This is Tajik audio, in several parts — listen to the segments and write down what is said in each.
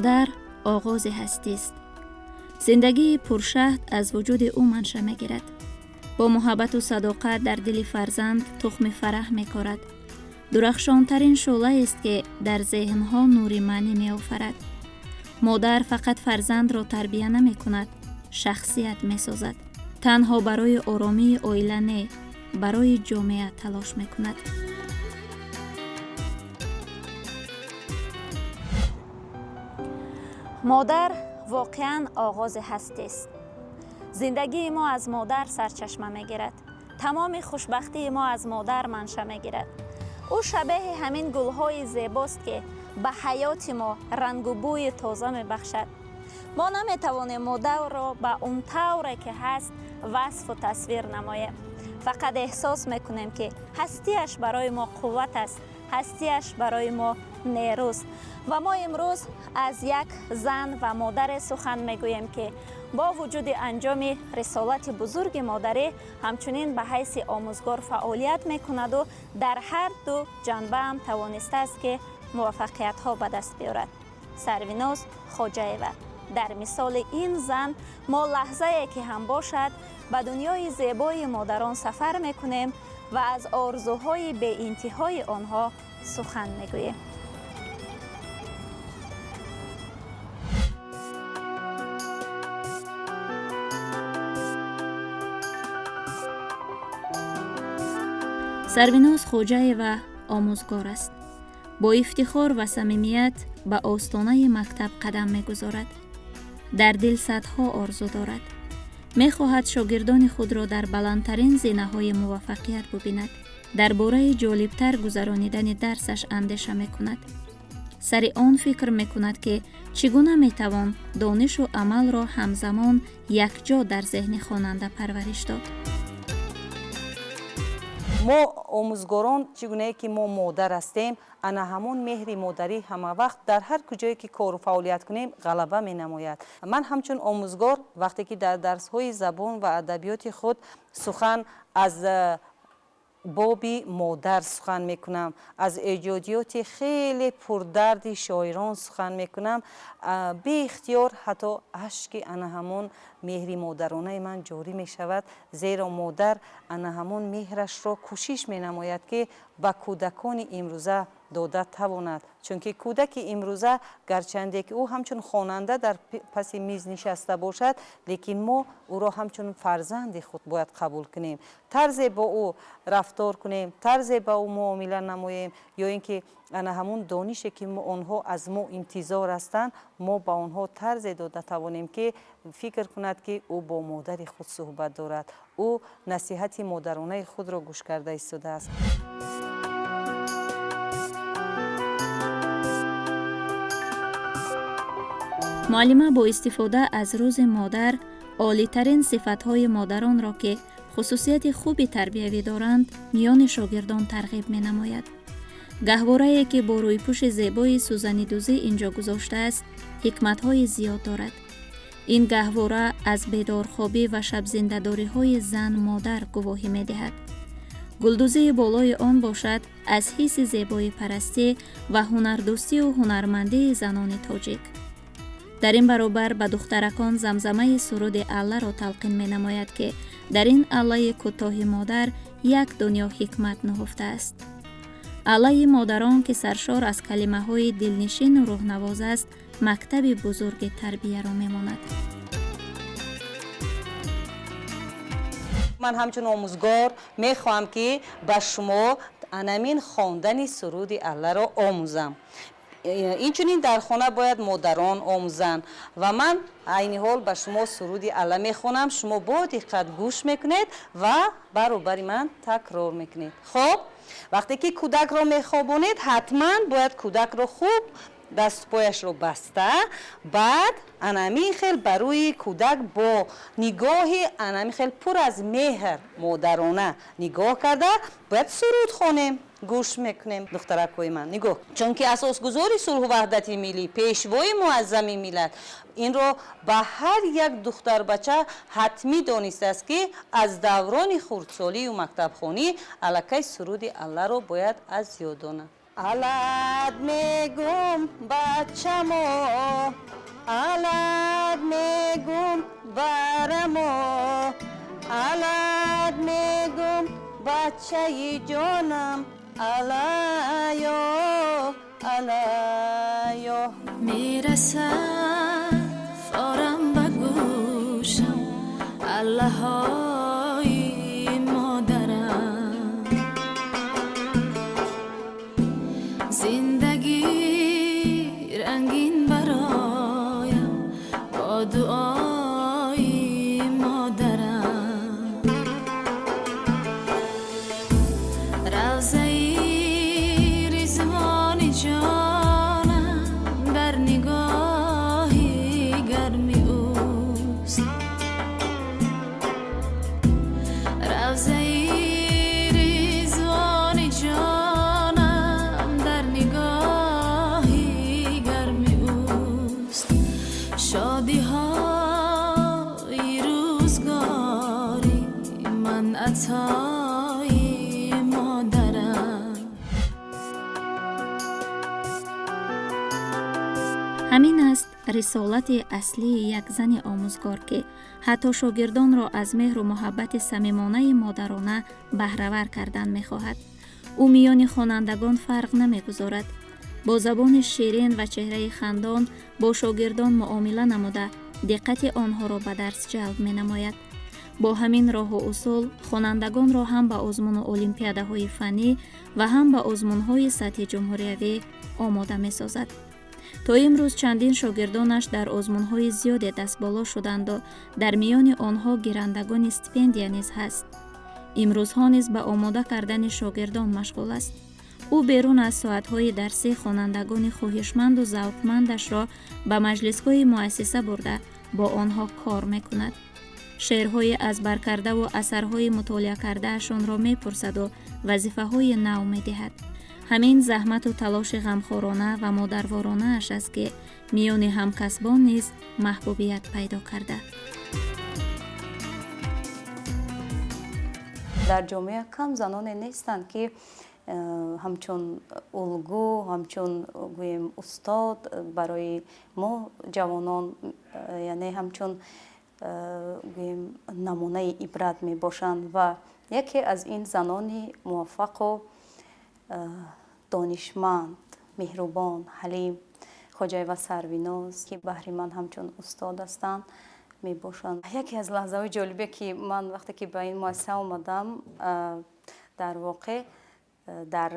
Модар оғози ҳастист. Зиндагии пуршаҳд аз вуҷуди ӯ манша мегирад. Бо муҳаббату садоқат дар дили фарзанд тухми фараҳ мекорад. Дурахшонтарин шӯълаест, ки дар зеҳнҳо нури маънӣ меофарад. Модар фақат фарзандро тарбия намекунад, шахсият месозад. Танҳо барои оромии оила не, барои ҷомеа талош мекунад. Модар воқеан оғози ҳастист. Зиндагии мо аз модар сарчашма мегирад. Тамоми хушбахтии мо аз модар манша мегирад. Ӯ шабеҳи ҳамин гулҳои зебост, ки ба ҳаёти мо рангу бӯи тоза мебахшад. Мо наметавонем модарро ба он тавре ки ҳаст васфу тасвир намоем. Фақат эҳсос мекунем, ки ҳастиаш барои мо қувват аст, ҳастиаш барои мо нерӯст. Ва мо имрӯз аз як зан ва модаре сухан мегӯем, ки бо вуҷуди анҷоми рисолати бузурги модарӣ, ҳамчунин ба ҳайси омӯзгор фаъолият мекунаду дар ҳар ду ҷанбаам тавонистааст, ки муваффақиятҳо ба даст биёрад. Сарвиноз Хоҷаева. Дар мисоли ин зан мо лаҳзае ки ҳам бошад ба дунёи зебои модарон сафар мекунем ва аз орзуҳои беинтиҳои онҳо сухан мегӯем. Сарвиноз Хоҷаева омӯзгор аст. Бо ифтихор ва самимият ба остонаи мактаб қадам мегузорад. Дар дил садҳо орзу дорад. Мехоҳад шогирдони худро дар баландтарин зинаҳои муваффақият бубинад. Дар бораи ҷолибтар гузаронидани дарсаш андеша мекунад. Сари он фикр мекунад, ки чӣ гуна метавон донишу амалро ҳамзамон якҷо дар зеҳни хонанда парвариш дод. Мо омӯзгорон, чӣ гунае ки мо модар ҳастем, ана ҳамон меҳри модарӣ ҳама вақт дар ҳар куҷое ки кору фаъолият кунем, ғалаба менамояд. Ман ҳамчун омӯзгор, вақте ки дар дарсҳои забон ва адабиёти худ сухан аз боби модар сухан мекунам, аз эҷодиёти хеле пурдарди шоирон сухан мекунам, беихтиёр ҳатто ашки ана ҳамон меҳри модаронаи ман ҷорӣ мешавад, зеро модар ана ҳамон меҳрашро кӯшиш менамояд, ки ба кӯдакони имрӯза дода тавонад. Чунки кӯдаки имрӯза, гарчанде ки ӯ ҳамчун хонанда дар паси миз нишаста бошад, лекин мо ӯро ҳамчун фарзанди худ бояд қабул кунем, тарзе бо ӯ рафтор кунем, тарзе ба ӯ муомила намоем, ё ин ки ана ҳамон донише ки онҳо аз мо интизор ҳастанд, мо ба онҳо тарзе дода тавонем, ки фикр кунад, ки ӯ бо модари худ суҳбат дорад, ӯ насиҳати модаронаи худро гӯш карда истодааст. Муаллима бо истифода аз Рӯзи модар олитарин сифатҳои модаронро, ки хусусияти хуби тарбиявӣ доранд, миёни шогирдон тарғиб менамояд. Гаҳворае, ки бо рӯйпӯши зебои сӯзанидӯзӣ ин ҷо гузоштааст, ҳикматҳои зиёд дорад. Ин гаҳвора аз бедорхобӣ ва шабзиндадориҳои зан модар гувоҳӣ медиҳад. Гулдӯзии болои он бошад, аз ҳисси зебоипарастӣ ва ҳунардӯстию ҳунармандии занони тоҷик. Дар ин баробар ба духтаракон замзамаи суруди алларо талқин менамояд, ки дар ин аллаи кӯтоҳи модар як дунё ҳикмат нуҳуфтааст. Аллаи модарон, ки саршор аз калимаҳои дилнишину рӯҳнавоз аст, мактаби бузурги тарбияро мемонад. Ман ҳамчун омӯзгор мехоҳам, ки ба шумо анамин хондани суруди алларо омӯзам. Инчунин дар хона бояд модарон омӯзанд. Ва ман айни ҳол ба шумо суруди алла мехонам. Шумо бо диққат гӯш мекунед ва баробари ман такрор мекунед. Хоб, вақте ки кӯдакро мехобонед, ҳатман бояд кӯдакро хуб дасту пояшро баста, баъд анамин хел ба рӯи кӯдак бо нигоҳи анамин хел пур аз меҳр модарона нигоҳ карда бояд суруд хонем. Гӯш мекунем, духтаракҳои ман, нигоҳ. Чунки асосгузори сулҳу ваҳдати миллӣ, пешвои муаззами миллат инро ба ҳар як духтарбача ҳатмӣ донистааст, ки аз даврони хурдсолию мактабхонӣ аллакай суруди алларо бояд аз ёд донад. Алад мегум бачамо, алад мегум барамо, алад мегум бачаи ҷонам, алайо, алайо. Мерасад форам ба гӯшам аллаҳои модарам. Зиндагӣ рангин бароям бо дуои модарам. Равзаи Ризвони ҷонам дар нигоҳи гарми ӯст. Равзаи Ризвони ҷонам дар нигоҳи гарми ӯст. Шодиҳои рӯзгори ман атои модарам. Ҳамин аст рисолати аслии як зани омӯзгор, ки ҳатто шогирдонро аз меҳру муҳаббати самимонаи модарона баҳравар кардан мехоҳад. Ӯ миёни хонандагон фарқ намегузорад. Бо забони ширин ва чеҳраи хандон бо шогирдон муомила намуда, диққати онҳоро ба дарс ҷалб менамояд. Бо ҳамин роҳу усул хонандагонро ҳам ба озмуну олимпиадаҳои фаннӣ ва ҳам ба озмунҳои сатҳи ҷумҳуриявӣ омода месозад. То имрӯз чандин шогирдонаш дар озмунҳои зиёде дастболо шуданду дар миёни онҳо гирандагони стипендия низ ҳаст. Имрӯзҳо низ ба омода кардани шогирдон машғул аст. Ӯ берун аз соатҳои дарсӣ хонандагони хоҳишманду завқмандашро ба маҷлисҳои муассиса бурда бо онҳо кор мекунад. Шеърҳои аз баркардаву асарҳои мутолиа кардаашонро мепурсаду вазифаҳои нав медиҳад. Ҳамин заҳмату талоши ғамхорона ва модарворонааш аст, ки миёни ҳамкасбон низ маҳбубият пайдо карда. Дар ҷомеа кам заноне нестанд, ки ҳамчун улгӯ, ҳамчун гӯем устод барои мо ҷавонон, яъне ҳамчун гӯем намунаи ибрат мебошанд ва яке аз ин занони муваффақу донишманд, меҳрубон, ҳалим Хоҷаева Сарвиноз, ки баҳри ман ҳамчун устод ҳастанд, мебошанд. Яке аз лаҳзаҳои ҷолибе, ки ман вақте ки ба ин муассиса омадам, дар воқеъ дар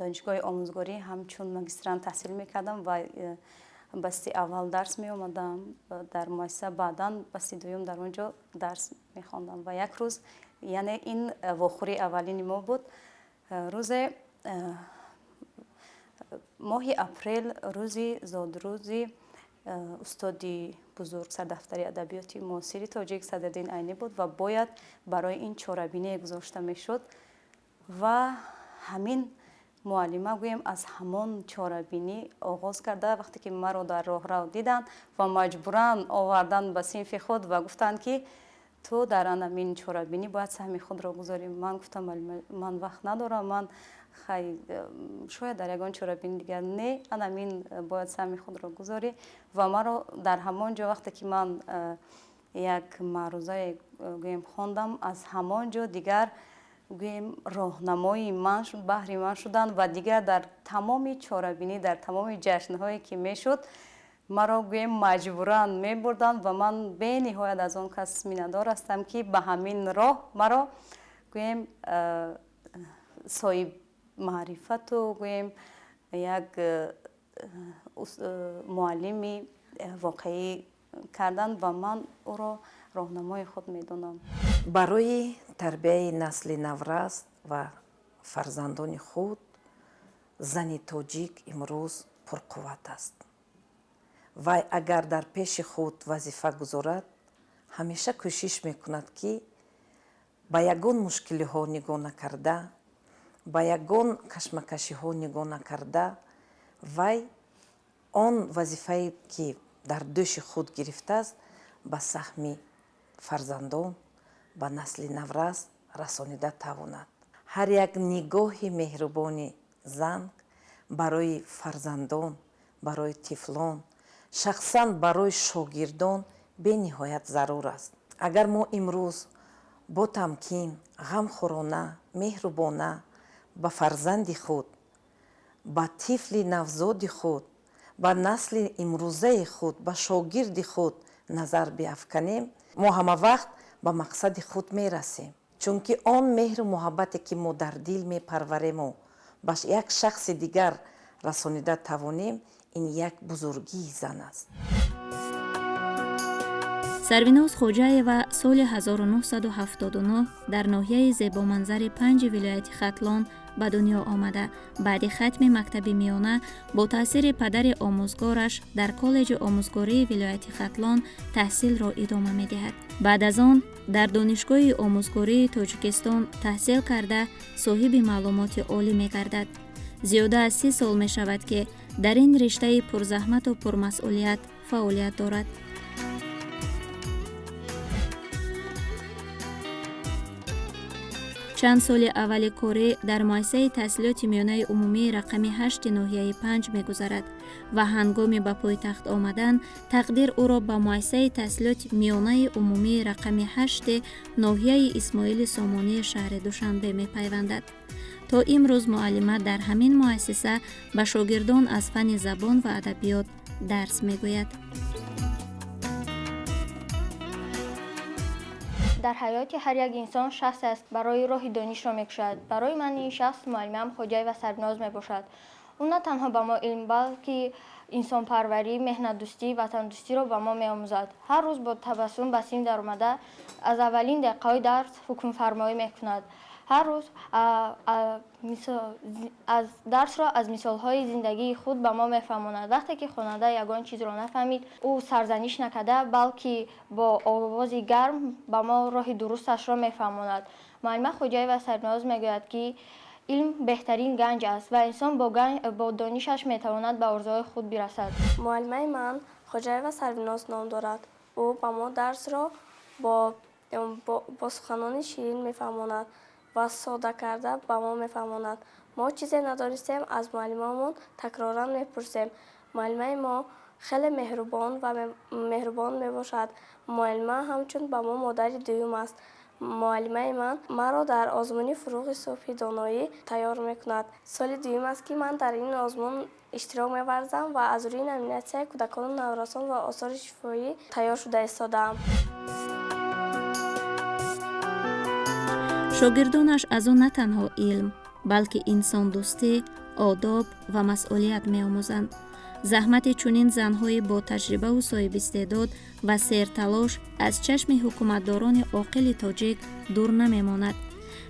донишгоҳи омӯзгорӣ ҳамчун магистрант таҳсил мекардам ва басти аввал дарс меомадам дар муассиса, баъдан басти дуюм дар он ҷо дарс мехондам. Ва як рӯз, яъне ин вохӯрии аввалини мо буд, рӯзе моҳи апрел, рӯзи зодрӯзи устоди бузург, сардафтари адабиёти муосири тоҷик Садриддин Айнӣ буд ва бояд барои ин чорабиние гузошта мешуд ва ҳамин муаллима гӯем аз ҳамон чорабинӣ оғоз карда, вақте ки маро дар роҳрав диданд ва маҷбуран оварданд ба синфи худ ва гуфтанд, ки ту дар анамин чорабинӣ бояд саҳми худро гузорӣ. Ман гуфтам: «Ман вақт надорам, ман хай шояд дар ягон чорабини дигар». «Не, анамин бояд саҳми худро гузорӣ». Ва маро дар ҳамон ҷо, вақте ки ман як маърузае гӯем хондам, аз ҳамон ҷо дигар гӯем роҳнамои ман, баҳри ман шуданд ва дигар дар тамоми чорабинӣ, дар тамоми ҷашнҳое ки мешуд, маро гӯем маҷбуран мебурданд. Ва ман бениҳоят аз он кас миннатдор ҳастам, ки ба ҳамин роҳ маро гӯем соҳиб маърифату гӯем як муаллими воқеӣ карданд ва ман ӯро роҳнамои худ медонам. Барои тарбияи насли наврас ва фарзандони худ зани тоҷик имрӯз пурқувват аст. Вай агар дар пеши худ вазифа гузорад, ҳамеша кӯшиш мекунад, ки ба ягон мушкилиҳо нигоҳ накарда, ба ягон кашмакашиҳо нигоҳ накарда, вай он вазифае, ки дар дӯши худ гирифтааст, ба саҳми фарзандон, ба насли наврас расонида тавонад. Ҳар як нигоҳи меҳрубони зан Барои фарзандон, барои тифлон, шахсан барои шогирдон бениҳоят зарур аст. Агар мо имрӯз бо тамкин, ғамхӯрона, меҳрубона ба фарзанди худ, ба тифли навзоди худ, ба насли имрӯзаи худ, ба шогирди худ назар биафканем, мо ҳама вақт ба мақсади худ мерасем. Чунки он меҳру муҳаббате, ки мо дар дил мепарварему ба як шахси дигар расонида тавонем, ин як бузургии зан аст. Сарвиноз Хоҷаева соли 1979 дар ноҳияи зебоманзари Панҷи вилояти Хатлон ба дунё омада, баъди хатми мактаби миёна бо таъсири падари омӯзгораш дар коллеҷи омӯзгории вилояти Хатлон таҳсилро идома медиҳад. Баъд аз он дар Донишгоҳи омӯзгории Тоҷикистон таҳсил карда, соҳиби маълумоти олӣ мегардад. Зиёда аз 30 сол мешавад, ки дар ин риштаи пурзаҳмату пурмасъулият фаъолият дорад. Чанд соли аввали корӣ дар муассисаи таҳсилоти миёнаи умумии рақами 8 ноҳияи Панҷ мегузарад ва ҳангоми ба пойтахт омадан тақдир ӯро ба муассисаи таҳсилоти миёнаи умумии рақами 8 ноҳияи Исмоили Сомонии шаҳри Душанбе мепайвандад. То имрӯз муаллима дар ҳамин муассиса ба шогирдон аз фанни забон ва адабиёт дарс мегӯяд. Дар ҳаёти ҳар як инсон шахс аст, барои роҳи донишро мекушад. Барои ман ин шахс муаллимам Хоҷаева Сарвиноз мебошад. Ӯ на танҳо ба мо илм, балки инсонпарварӣ, меҳнатдӯстӣ, ватандӯстиро ба мо меомӯзад. Ҳар рӯз бо табассум ба синф даромада, аз аввалин дақиқаҳои дарс ҳукмфармоӣ мекунад. Ҳар рӯз аз дарсро аз мисолҳои зиндагии худ ба мо мефаҳмонад. Вақте ки хонанда ягон чизро нафаҳмид, ӯ сарзаниш накарда, балки бо овози гарм ба мо роҳи дурусташро мефаҳмонад. Муаллима Хоҷаева Сарвиноз мегӯяд, ки илм беҳтарин ганҷ аст ва инсон бо донишаш метавонад ба орзуҳои худ бирасад. Муаллимаи ман Хоҷаева Сарвиноз ном дорад. Ӯ ба мо дарсро бо суханони ширин мефаҳмонад ва сода карда ба мо мефаҳмонад. Мо чизе надонистем, аз муаллимамон такроран мепурсем. Муаллимаи мо хеле меҳрубон ва меҳрубон мебошад. Муаллима ҳамчун ба мо модари дуюм аст. Муаллимаи ман маро дар озмуни Фурӯғи субҳи доноӣ тайёр мекунад. Соли дуюм аст, ки ман дар ин озмун иштирок меварзам ва аз рӯи номинатсияи кӯдакону наврасон ва осори шифоӣ тайёр шуда истодаам. Шогирдонаш аз ӯ на танҳо илм, балки инсондӯстӣ, одоб ва масъулият меомӯзанд. Заҳмати чунин занҳои бо таҷрибаву соҳибистеъдод ва серталош аз чашми ҳукуматдорони оқили тоҷик дур намемонад.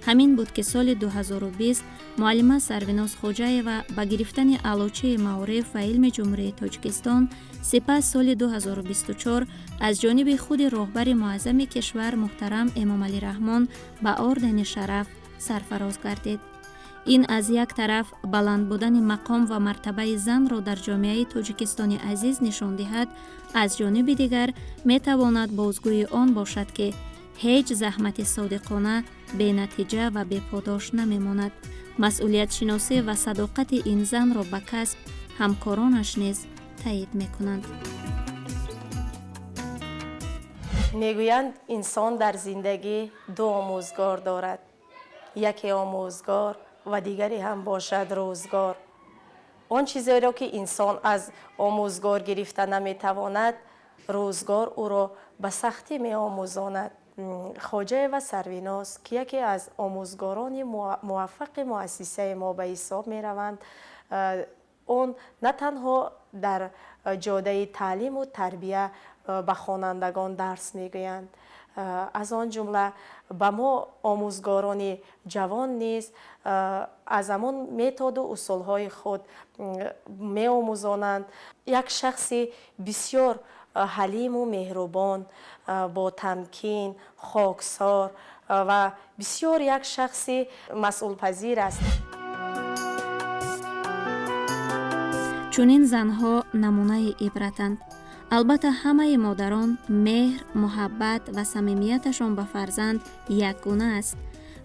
Ҳамин буд, ки соли 2020 муаллима Сарвиноз Хоҷаева ба гирифтани Аълочии маориф ва илми Ҷумҳурии Тоҷикистон, сипас соли 2024 аз ҷониби худи роҳбари муаззами кишвар муҳтарам Эмомалӣ Раҳмон ба ордени шараф сарфароз гардид. Ин аз як тараф баланд будани мақом ва мартабаи занро дар ҷомеаи Тоҷикистони азиз нишон диҳад, аз ҷониби дигар метавонад бозгӯи он бошад, ки ҳеҷ заҳмати содиқона бенатиҷа ва беподош намемонад. Масъулиятшиносӣ ва садоқати ин занро ба касб ҳамкоронаш низ таъйид мекунанд. Мегӯянд, инсон дар зиндагӣ ду омӯзгор дорад: яке омӯзгор ва дигаре ҳам бошад рӯзгор. Он чизеро, ки инсон аз омӯзгор гирифта наметавонад, рӯзгор ӯро ба сахтӣ меомӯзонад. Хоҷаева Сарвиноз, ки яке аз омӯзгорони муваффақи муассисаи мо ба ҳисоб мераванд, он на танҳо дар ҷодаи таълиму тарбия ба хонандагон дарс мегӯянд, аз он ҷумла ба мо омӯзгорони ҷавон низ аз ҳамон методу усулҳои худ меомӯзонанд. Як шахси бисёр ҳалиму меҳрубон, бо тамкин, хоксор ва бисёр як шахси масъулпазир аст. Чунин занҳо намунаи ибратанд. Албатта, ҳамаи модарон меҳр, муҳаббат ва самимияташон ба фарзанд якгуна аст.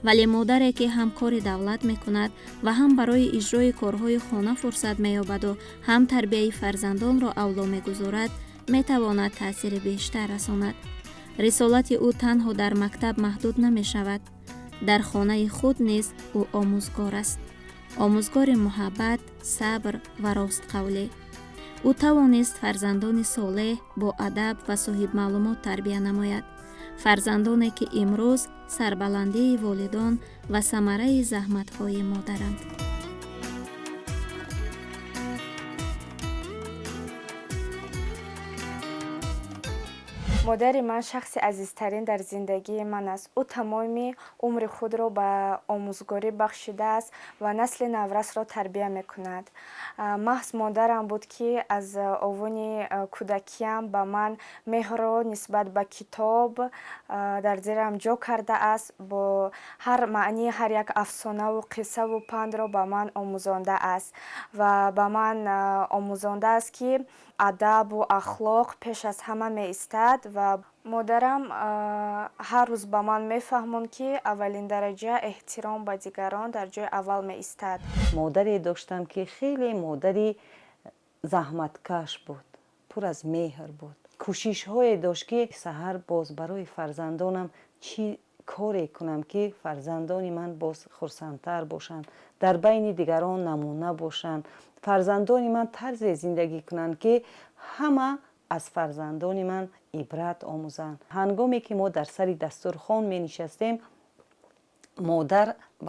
Вале модаре, ки ҳам кори давлат мекунад ва ҳам барои иҷрои корҳои хона фурсат меёбаду ҳам тарбияи фарзандонро авло мегузорад, метавонад таъсири бештар расонад. Рисолати ӯ танҳо дар мактаб маҳдуд намешавад. Дар хонаи худ низ ӯ омӯзгор аст, омӯзгори муҳаббат, сабр ва ростқавлӣ. Ӯ тавонист фарзандони солеҳ, боадаб ва соҳибмаълумот тарбия намояд, фарзандоне, ки имрӯз сарбаландии волидон ва самараи заҳматҳои модаранд. Модари ман шахси азизтарин дар зиндагии ман аст. Ӯ тамоми умри худро ба омӯзгорӣ бахшидааст ва насли наврасро тарбия мекунад. Маҳз модарам буд, ки аз овони кӯдакиям ба ман меҳрро нисбат ба китоб дар дилам ҷо кардааст, бо ҳар маънии ҳар як афсонаву қиссаву пандро ба ман омӯзондааст ва ба ман омӯзондааст, ки адабу ахлоқ пеш аз ҳама меистад. Ва модарам ҳар рӯз ба ман мефаҳмонд, ки аввалин дараҷа эҳтиром ба дигарон дар ҷои аввал меистад. Модаре доштам, ки хеле модари заҳматкаш буд, пур аз меҳр буд. Кӯшишҳое дошт, ки саҳар боз барои фарзандонам чӣ коре кунам, ки фарзандони ман боз хурсандтар бошанд, дар байни дигарон намуна бошанд, фарзандони ман тарзе зиндагӣ кунанд, ки ҳама аз фарзандони ман ибрат омӯзанд. Ҳангоме ки мо дар сари дастурхон менишастем, модар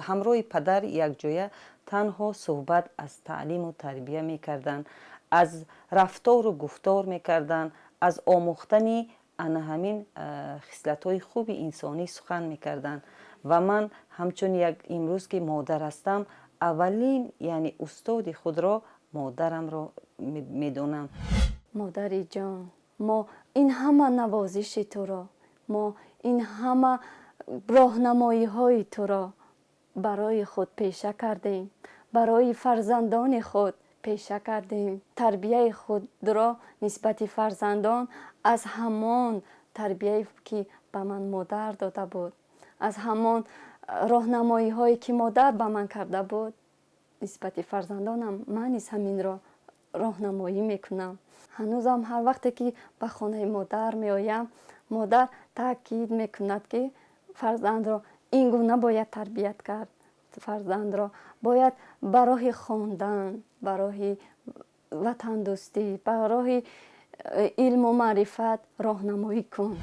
ҳамроҳи падар якҷоя танҳо суҳбат аз таълиму тарбия мекарданд, аз рафтору гуфтор мекарданд, аз омӯхтани ана ҳамин хислатҳои хуби инсонӣ сухан мекарданд. Ва ман ҳамчун як имрӯз ки модар ҳастам, аввалин, яъне устоди худро модарамро медонам. Модари ҷон, мо ин ҳама навозиши туро, мо ин ҳама роҳнамоиҳои туро барои худ пеша кардем, барои фарзандони худ пеша кардем. Тарбияи худро нисбати фарзандон аз ҳамон тарбияе, ки ба ман модар дода буд, аз ҳамон роҳнамоиҳое, ки модар ба ман карда буд, нисбати фарзандонам ман низ ҳаминро роҳнамоӣ мекунам. Ҳанӯзам ҳар вақте ки ба хонаи модар меоям, модар таъкид мекунад, ки фарзандро ин гуна бояд тарбият кард, фарзандро бояд ба роҳи хондан, ба роҳи ватандӯстӣ, ба роҳи илму маърифат роҳнамоӣ кун.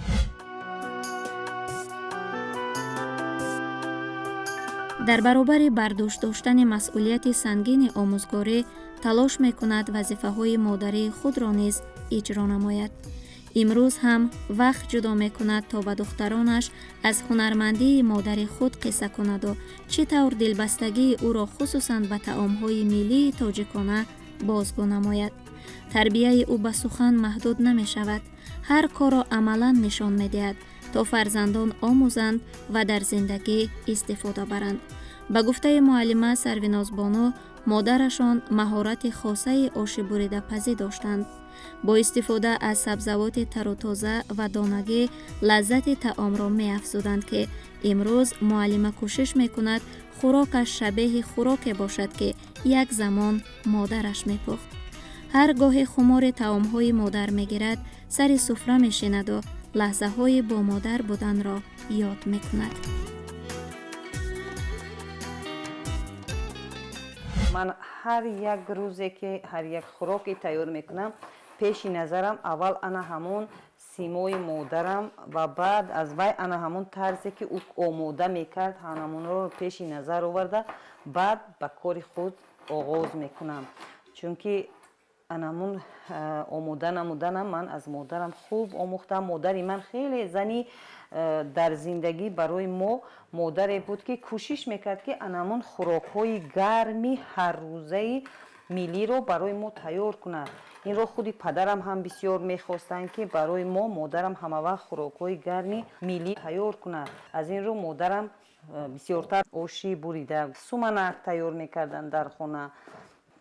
Дар баробари бардӯш доштани масъулияти сангини омӯзгорӣ, талош мекунад вазифаҳои модарии худро низ иҷро намояд. Имрӯз ҳам вақт ҷудо мекунад, то ба духтаронаш аз ҳунармандии модари худ қисса кунаду чӣ тавр дилбастагии ӯро хусусан ба таомҳои миллии тоҷикона бозгӯ намояд. Тарбияи ӯ ба сухан маҳдуд намешавад, ҳар корро амалан нишон медиҳад, то фарзандон омӯзанд ва дар зиндагӣ истифода баранд. Ба гуфтаи муаллима Сарвинозбону, модарашон маҳорати хосаи оши буридапазӣ доштанд. Бо истифода аз сабзавоти тару тоза ва донагӣ лаззати таомро меафзуданд, ки имрӯз муаллима кӯшиш мекунад, хӯрокаш шабеҳи хӯроке бошад, ки як замон модараш мепухт. Ҳар гоҳе хумори таомҳои модар мегирад, сари суфра мешинаду лаҳзаҳои бо модар буданро ёд мекунад. Ман ҳар як рӯзе ки ҳар як хӯроке тайёр мекунам, пеши назарам аввал ана ҳамон симои модарам ва баъд аз вай ана ҳамон тарзе, ки ӯ омода мекард, ҳамонро пеши назар оварда, баъд ба кори худ оғоз мекунам, чунки анамун омода намуданам ман аз модарам хуб омӯхтам. Модари ман хеле зани дар зиндагӣ барои мо модаре буд, ки кӯшиш мекард, ки анамун хӯрокҳои гарми ҳаррӯзаи миллиро барои мо тайёр кунад. Инро худи падарам ҳам бисёр мехостанд, ки барои мо модарам ҳамавақт хӯрокҳои гарми миллӣ тайёр кунад. Аз ин рӯ модарам бисёртар оши бурида, суманак тайёр мекарданд, дар хона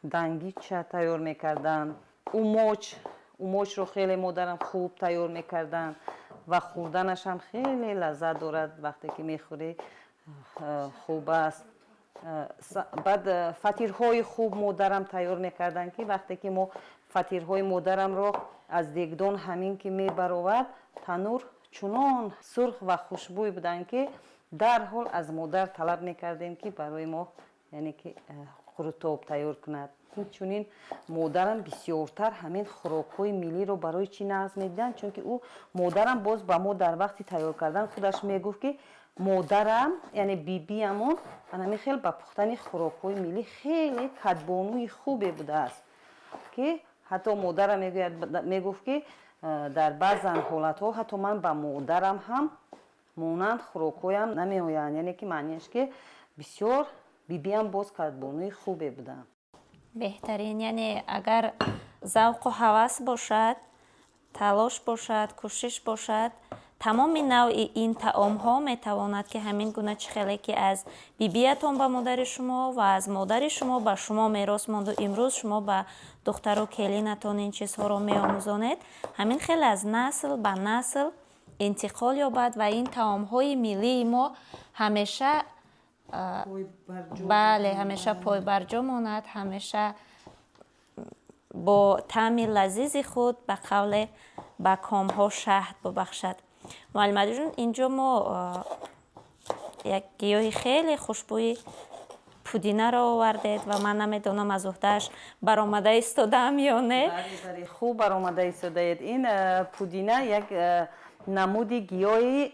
дангича тайёр мекарданд, умоч. Умочро хеле модарам хуб тайёр мекарданд ва хӯрданаш ҳам хеле лаззат дорад, вақте ки мехӯрӣ. Хуб аст. Баъд фатирҳои хуб модарам тайёр мекарданд, ки вақте ки мо фатирҳои модарамро аз дегдон ҳамин ки мебаровард, танур чунон сурх ва хушбӯй буданд, ки дарҳол аз модар талаб мекардем, ки барои мо, яъне ки қурутоб тайёр кунад. Чунин модарам бисёртар ҳамин хӯрокҳои миллиро барои чӣ нағз медиданд? Чунки ӯ, модарам, боз ба мо дар вақти тайёр кардан худаш мегуфт, ки модарам, яъне бибиамон, анами хел ба пухтани хӯрокҳои миллӣ хеле кадбонуи хубе будааст, ки ҳатто модарам мегӯяд, мегуфт, ки дар баъзан ҳолатҳо ҳатто ман ба модарам ҳам монанд хӯрокҳоям намеоянд. Яъне ки маънияш, ки бисёр бибиам боз кадбонуи хубе буданд. Беҳтарин. Яъне агар завқу ҳавас бошад, талош бошад, кӯшиш бошад, тамоми навъи ин таомҳо метавонад, ки ҳамин гуна, чӣ хеле ки аз бибиятон ба модари шумо ва аз модари шумо ба шумо мерос монду, имрӯз шумо ба духтару келинатон ин чизҳоро меомӯзонед, ҳамин хел аз насл ба насл интиқол ёбад ва ин таомҳои миллии мо ҳамеша, бале, ҳамеша пойбарҷо монад, ҳамеша бо таъми лазизи худ, ба қавле, ба комҳо шаҳд бубахшад. Муаллимаҷон, инҷо мо як гиёҳи хеле хушбӯи пудинаро овардед ва ман намедонам, аз уҳдааш баромада истодаам ё не. Хуб баромада истодаед. Ин пудина як намуди гиёҳи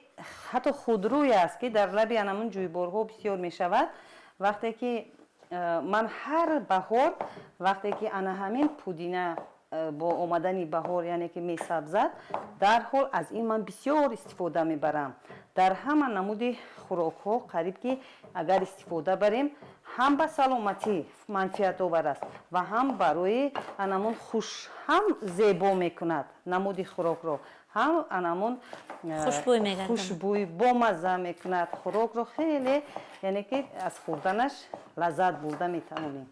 ҳатто худрӯй аст, ки дар лаби анамун ҷӯйборҳо бисёр мешавад. Вақте ки ман ҳар баҳор, вақте ки ана ҳамин пудина бо омадани баҳор, яъне ки месабзад, дарҳол аз ин ман бисёр истифода мебарам дар ҳама намуди хӯрокҳо. Қариб ки агар истифода барем, ҳам ба саломатӣ манфиатовар аст ва ҳам барои анамун хуш, ҳам зебо мекунад намуди хӯрокро, ҳам анамун хушбӯй мегардонад. Хушбӯй, бомазза мекунад хӯрокро хеле, яъне ки аз хӯрданаш лаззат бурда метавонем.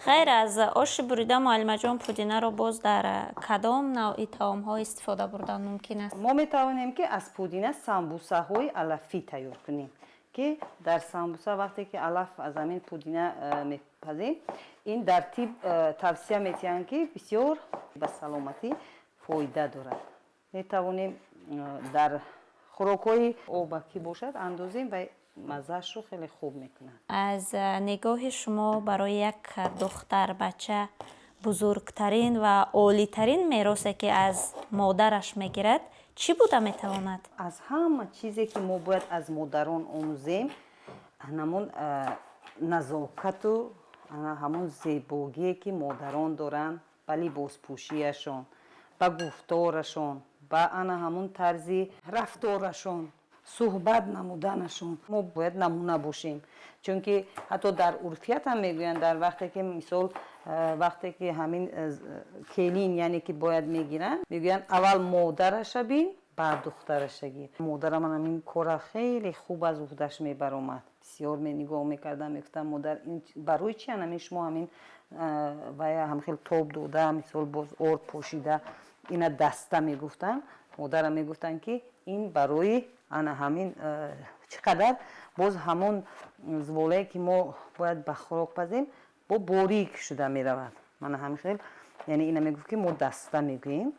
Хайр, аз оши бурида, муаллимаҷон, пудинаро боз дар кадом навъи таомҳо истифода бурдан мумкин аст? Мо метавонем, ки аз пудина самбусаҳои алафӣ тайёр кунем, ки дар самбуса вақте ки алаф аз ҳамин пудина мепазем, ин дар тиб тавсия метиҳанд, ки бисёр ба саломатӣ фоида дорад. Метавонем дар хӯрокҳои обакӣ бошад, андозем ва маззаашро хеле хуб мекунад. Аз нигоҳи шумо, барои як духтарбача бузургтарин ва олитарин меросе, ки аз модараш мегирад, чӣ буда метавонад? Аз ҳама чизе, ки мо бояд аз модарон омӯзем, ҳамон назокату ҳамон зебогие, ки модарон доранд ба либоспӯшиашон, ба гуфторашон, ба ана ҳамон тарзи рафторашон, суҳбат намуданашон, мо бояд намуна бошем. Чунки ҳатто дар урфият ҳам мегӯянд, дар вақте ки, мисол, вақте ки ҳамин келин, яъне ки бояд мегиранд, мегӯянд: аввал модараша бин, баъд духтараша гир. Модарам ҳамин кора хеле хуб аз уҳдаш мебаромад. Бисёр нигоҳ мекардам, мегуфтам: модар, барои чи ҳамин шумо ҳамин вая ҳам хел тоб дода, мисол, боз орд пошида, ина даста мегуфтанд? Модарам мегуфтанд, ки ин барои ана ҳамин чӣ қадар боз ҳамон зволае, ки мо бояд ба хӯрок пазем, бо борик шуда меравад. Мана ҳамин хел, яъне ина мегуфт, ки мо даста мегӯем,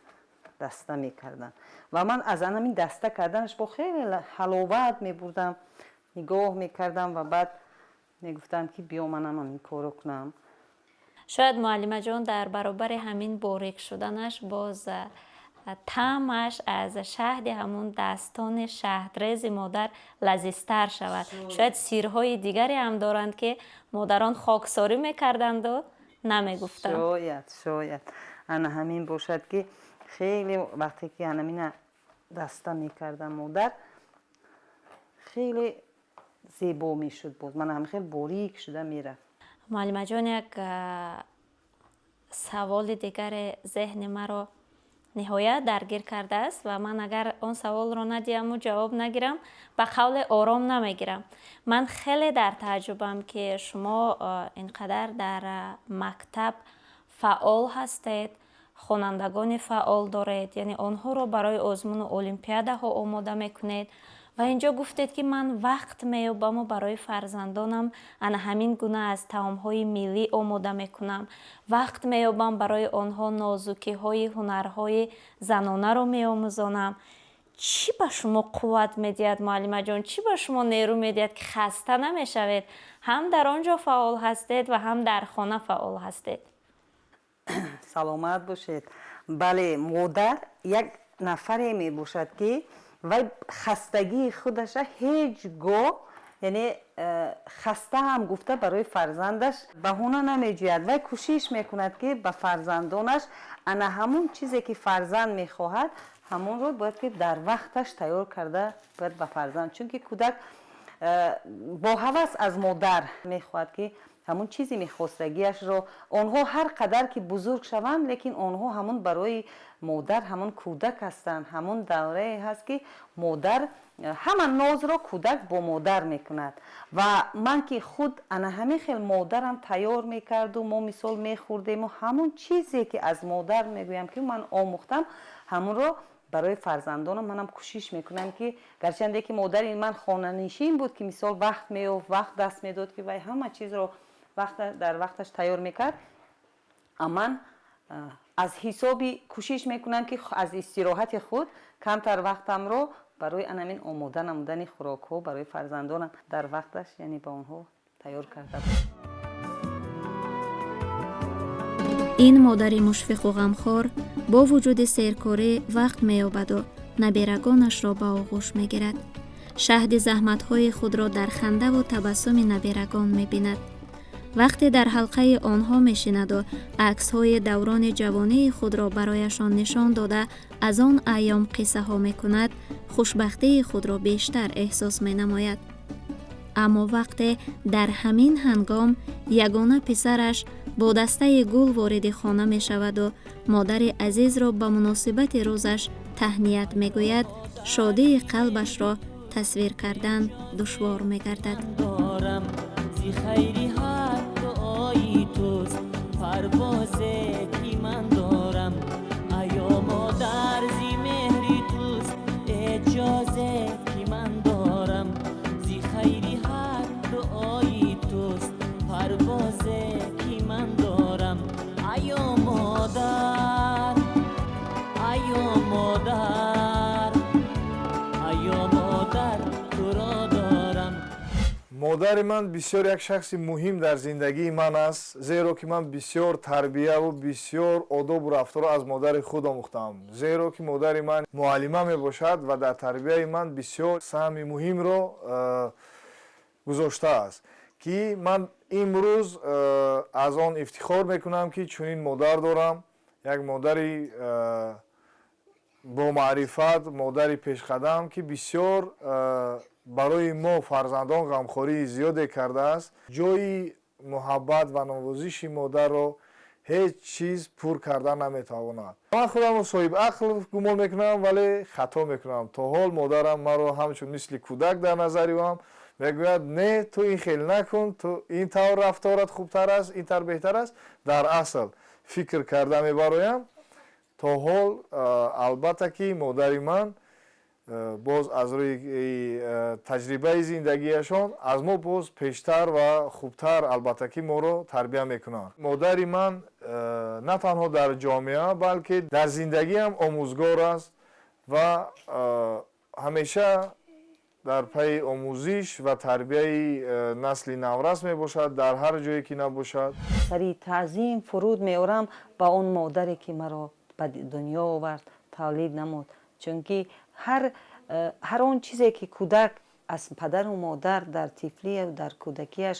даста мекардам ва ман аз ҳамин даста карданаш бо хеле ҳаловат мебурдам, нигоҳ мекардам ва баъд мегуфтам, ки биё, манам ҳамин корро кунам. Шояд, муаллимаҷон, дар баробари ҳамин борик шуданаш боз таъмаш аз шаҳди ҳамун дастони шаҳдрези модар лазизтар шавад. Шояд сирҳои дигаре ҳам доранд, ки модарон хоксорӣ мекарданду намегуфтанд. Шояд ана ҳамин бошад, ки хеле вақте ки анамина даста мекардам модар, хеле зебо мешуд, боз мана ҳамин хел борик шуда мерафт. Муаллимаҷон, як саволи дигаре зеҳни маро ниҳоят даргир кардааст ва ман агар он саволро надиҳаму ҷавоб нагирам, ба қавле ором намегирам. Ман хеле дар тааҷҷубам, ки шумо ин қадар дар мактаб фаъол ҳастед, хонандагони фаъол доред, яъне онҳоро барои озмуну олимпиадаҳо омода мекунед. Ва инҷо гуфтед, ки ман вақт меёбаму барои фарзандонам ана ҳамин гуна аз таомҳои миллӣ омода мекунам, вақт меёбам, барои онҳо нозукиҳои ҳунарҳои занонаро меомӯзонам. Чӣ ба шумо қувват медиҳад, муаллимаҷон? Чӣ ба шумо нерӯ медиҳад, ки хаста намешавед? Ҳам дар он ҷо фаъол ҳастед ва ҳам дар хона фаъол ҳастед. Саломат бошед. Бале, модар як нафаре мебошад, ки вай хастагии худаша ҳеҷ гоҳ, яъне хаста ҳам гуфта, барои фарзандаш баҳона намеҷӯяд. Вай кӯшиш мекунад, ки ба фарзандонаш ана ҳамун чизе, ки фарзанд мехоҳад, ҳамонро бояд ки дар вақташ тайёр карда бояд ба фарзанд, чунки кӯдак бо ҳавас аз модар мехоҳад, ки ҳамун чизи мехостагиашро. Онҳо ҳар қадар ки бузург шаванд, лекин онҳо ҳамун барои модар ҳамун кӯдак ҳастанд. Ҳамун даврае ҳаст, ки модар ҳама нозро кӯдак бо модар мекунад. Ва ман ки худ ана ҳамин хел модарам тайёр мекарду мо мисол мехӯрдему, ҳамун чизе, ки аз модар мегӯям, ки ман омӯхтам, ҳамунро барои фарзандонам манам кӯшиш мекунам, ки гарчанде ки модари ман хонанишин буд, ки мисол вақт меёфт, вақт даст медод, ки вай ҳама чизро дар вақташ тайёр мекард, а ман аз ҳисоби кӯшиш мекунам, ки аз истироҳати худ камтар вақтамро барои анамин омода намудани хӯрокҳо барои фарзандонам дар вақташ, яъне ба онҳо тайёр карда. Ин модари мушфиқу ғамхор бо вуҷуди серкорӣ вақт меёбаду наберагонашро ба оғӯш мегирад, шаҳди заҳматҳои худро дар хандаву табассуми наберагон мебинад. Вақте дар ҳалқаи онҳо мешинаду аксҳои даврони ҷавонии худро барояшон нишон дода, аз он айём қиссаҳо мекунад, хушбахтии худро бештар эҳсос менамояд. Аммо вақте дар ҳамин ҳангом ягона писараш бо дастаи гул вориди хона мешаваду модари азизро ба муносибати рӯзаш таҳният мегӯяд, шодии қалбашро тасвир кардан душвор мегардад. Хайри ҳар дуои туст парвозе, ки ман дорам. Аё модар, зи меҳри туст эъҷозе, ки ман дорам. Зи хайри ҳар дуои туст парвозе, ки ман дорам. Аё модар, аё модар, аё модар, туро дорам. Модари ман бисёр як шахси муҳим дар зиндагии ман аст, зеро ки ман бисёр тарбияву бисёр одобу рафторро аз модари худ омӯхтам, зеро ки модари ман муаллима мебошад ва дар тарбияи ман бисёр саҳми муҳимро гузоштааст, ки ман имрӯз аз он ифтихор мекунам, ки чунин модар дорам, як модари бомаърифат, модари пешқадам, ки бисёр барои мо фарзандон ғамхории зиёде кардааст. Ҷои муҳаббат ва навозиши модарро ҳеҷ чиз пур карда наметавонад. Ман худамро соҳиби ақл гумон мекунам, вале хато мекунам. То ҳол модарам маро ҳамчун мисли кӯдак дар назари ӯам мегӯяд: «Не, ту ин хел накун, ту ин тавр рафторат хубтар аст, ин тавр беҳтар аст». Дар асл фикр карда мебароям. То ҳол, албатта, ки модари ман боз аз рӯи таҷрибаи зиндагиашон аз мо боз пештар ва хубтар, албатта, ки моро тарбия мекунанд. Модари ман на танҳо дар ҷомеа, балки дар зиндагиам омӯзгор аст ва ҳамеша дар пайи омӯзиш ва тарбияи насли наврас мебошад, дар ҳар ҷое ки набошад. Сари таъзим фуруд меорам ба он модаре, ки маро ба дунё овард, тавлид намуд, чунки ҳар он чизе, ки кӯдак аз падару модар дар тифлию дар кӯдакиаш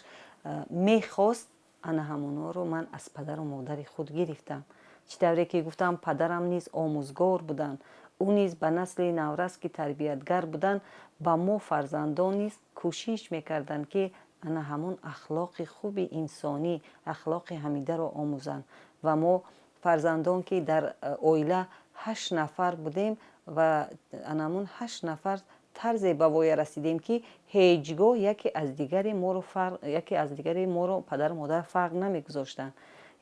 мехост, ана ҳамонҳоро ман аз падару модари худ гирифтам. Чӣ тавре ки гуфтам, падарам низ омӯзгор буданд, ӯ низ ба насли наврас ки тарбиятгар буданд, ба мо фарзандон низ кӯшиш мекарданд, ки ана ҳамон ахлоқи хуби инсонӣ, ахлоқи ҳамидаро омӯзанд. Ва мо фарзандон, ки дар оила ҳашт нафар будем, ва анамун ҳашт нафар тарзе ба воя расидем, ки ҳеҷ гоҳ яке аз дигаре моро фарқ, яке аз дигаре моро падару модар фарқ намегузоштанд,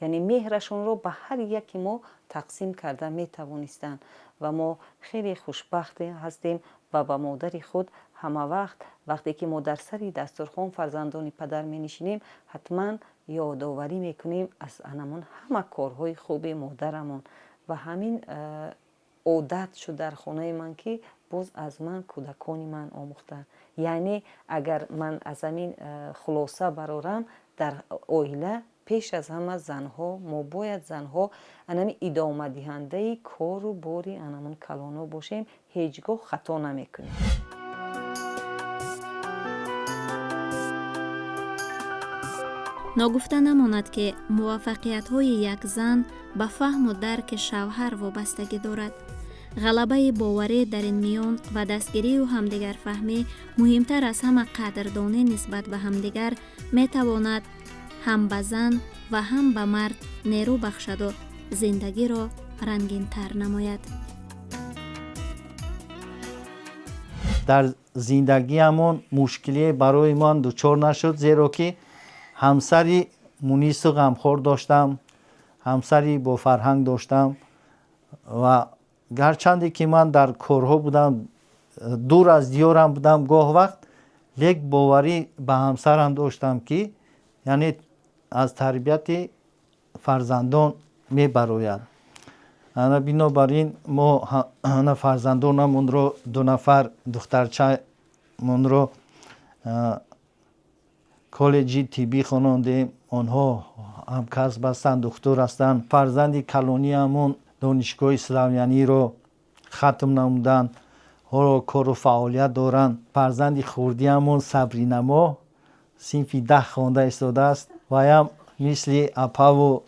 яъне меҳрашонро ба ҳар яки мо тақсим карда метавонистанд. Ва мо хеле хушбахт ҳастем ва ба модари худ Ҳама вақт вақте ки мо дар сари дастурхон фарзандони падар менишинем, ҳатман ёдоварӣ мекунем аз анамон ҳама корҳои хуби модарамон. Ва ҳамин одат шуд дар хонаи ман, ки боз аз ман кӯдакони ман омӯхтанд. Яъне агар ман аз ҳамин хулоса барорам, дар оила пеш аз ҳама занҳо, мо бояд занҳо анами идомадиҳандаи кору бори анамон калоно бошем, ҳеҷ гоҳ хато намекунем. Ногуфта намонад, ки муваффақиятҳои як зан ба фаҳму дарки шавҳар вобастагӣ дорад. Ғалабаи боварӣ дар ин миён ва дастгирию ҳамдигарфаҳмӣ, муҳимтар аз ҳама қадрдонӣ нисбат ба ҳамдигар метавонад ҳам ба зан ва ҳам ба мард нерӯ бахшаду зиндагиро рангинтар намояд. Дар зиндагиамон мушкилие барои ман дучор нашуд, зеро ки ҳамсари мунису ғамхор доштам, ҳамсари бофарҳанг доштам. Ва гарчанде ки ман дар корҳо будам, дур аз диёрам будам гоҳ вақт, лек боварӣ ба ҳамсарам доштам, ки яъне аз тарбияти фарзандон мебарояд. Ана бинобар ин мо ана фарзандонамонро, ду нафар духтарчамонро коллеҷи тиббӣ хонондем, онҳо ҳамкасб ҳастанд, духтур ҳастанд. Фарзанди калониамон донишгоҳи славяниро хатм намуданд, ҳоло кору фаъолият доранд. Фарзанди хурдиамон Сабринамо синфи 10 хонда истодааст, ваям мисли апаву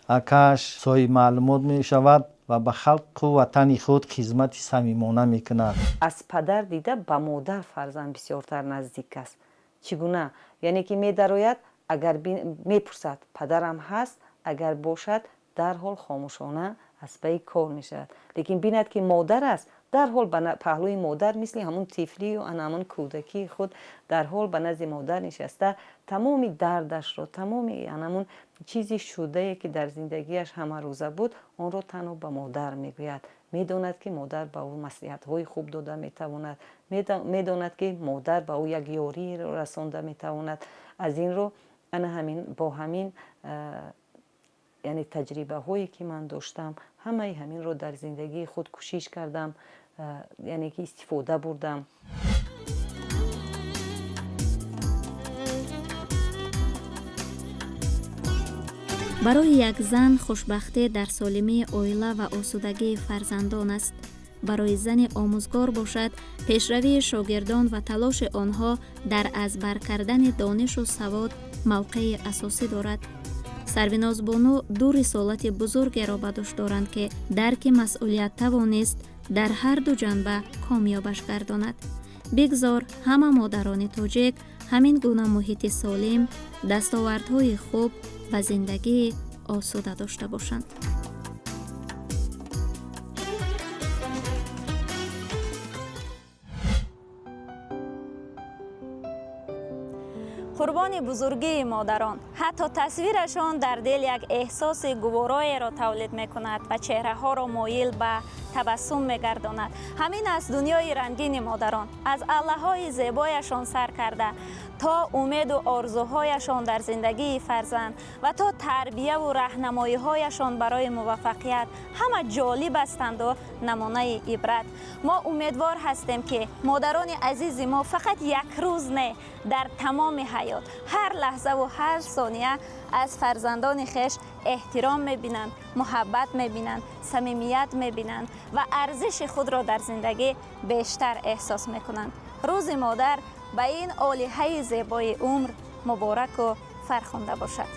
акааш соҳиби маълумот мешавад ва ба халқу ватани худ хизмати самимона мекунад. Аз падар дида ба модар фарзанд бисёртар наздик аст. Чӣ гуна? Яъне ки медарояд, агар мепурсад, падарам ҳаст, агар бошад, дарҳол хомӯшона аз пайи кор мешавад. Лекин бинад, ки модар аст, дарҳол ба паҳлӯи модар, мисли ҳамун тифлию ана ҳамун кӯдакии худ, дарҳол ба назди модар нишаста, тамоми дардашро, тамоми анамун чизи шудае, ки дар зиндагиаш ҳамарӯза буд, онро танҳо ба модар мегӯяд. Медонад, ки модар ба ӯ маслиҳатҳои хуб дода метавонад, медонад, ки модар ба ӯ як ёриро расонда метавонад. Аз ин рӯ ана ҳамин бо ҳамин, яъне таҷрибаҳое, ки ман доштам, ҳамаи ҳаминро дар зиндагии худ кӯшиш кардам, яъне ки истифода бурдам. Барои як зан хушбахтӣ дар солимии оила ва осудагии фарзандон аст. Барои зани омӯзгор бошад, пешравии шогирдон ва талоши онҳо дар аз бар кардани донишу савод мавқеи асосӣ дорад. Сарвинозбону ду рисолати бузургеро ба дӯш доранд, ки дарки масъулият тавонист дар ҳар ду ҷанба комёбаш гардонад. Бигзор ҳама модарони тоҷик ҳамин гуна муҳити солим, дастовардҳои хуб ва зиндагии осуда дошта бошанд. Қурбони бузургии модарон, ҳатто тасвирашон дар дил як эҳсоси гувороеро тавлид мекунад ва чеҳраҳоро моил ба табассум мегардонад. Ҳамин аст дунёи рангини модарон, аз аллаҳои зебояшон сар карда то умеду орзуҳояшон дар зиндагии фарзанд ва то тарбияву раҳнамоиҳояшон барои муваффақият, ҳама ҷолиб ҳастанду намунаи ибрат. Мо умедвор ҳастем, ки модарони азизи мо фақат як рӯз не, дар тамоми ҳаёт, ҳар лаҳзаву ҳар сония аз фарзандони хеш эҳтиром мебинанд, муҳаббат мебинанд, самимият мебинанд ва арзиши худро дар зиндагӣ бештар эҳсос мекунанд. Рӯзи модар ба ин олиҳаи зебои умр мубораку фархунда бошад.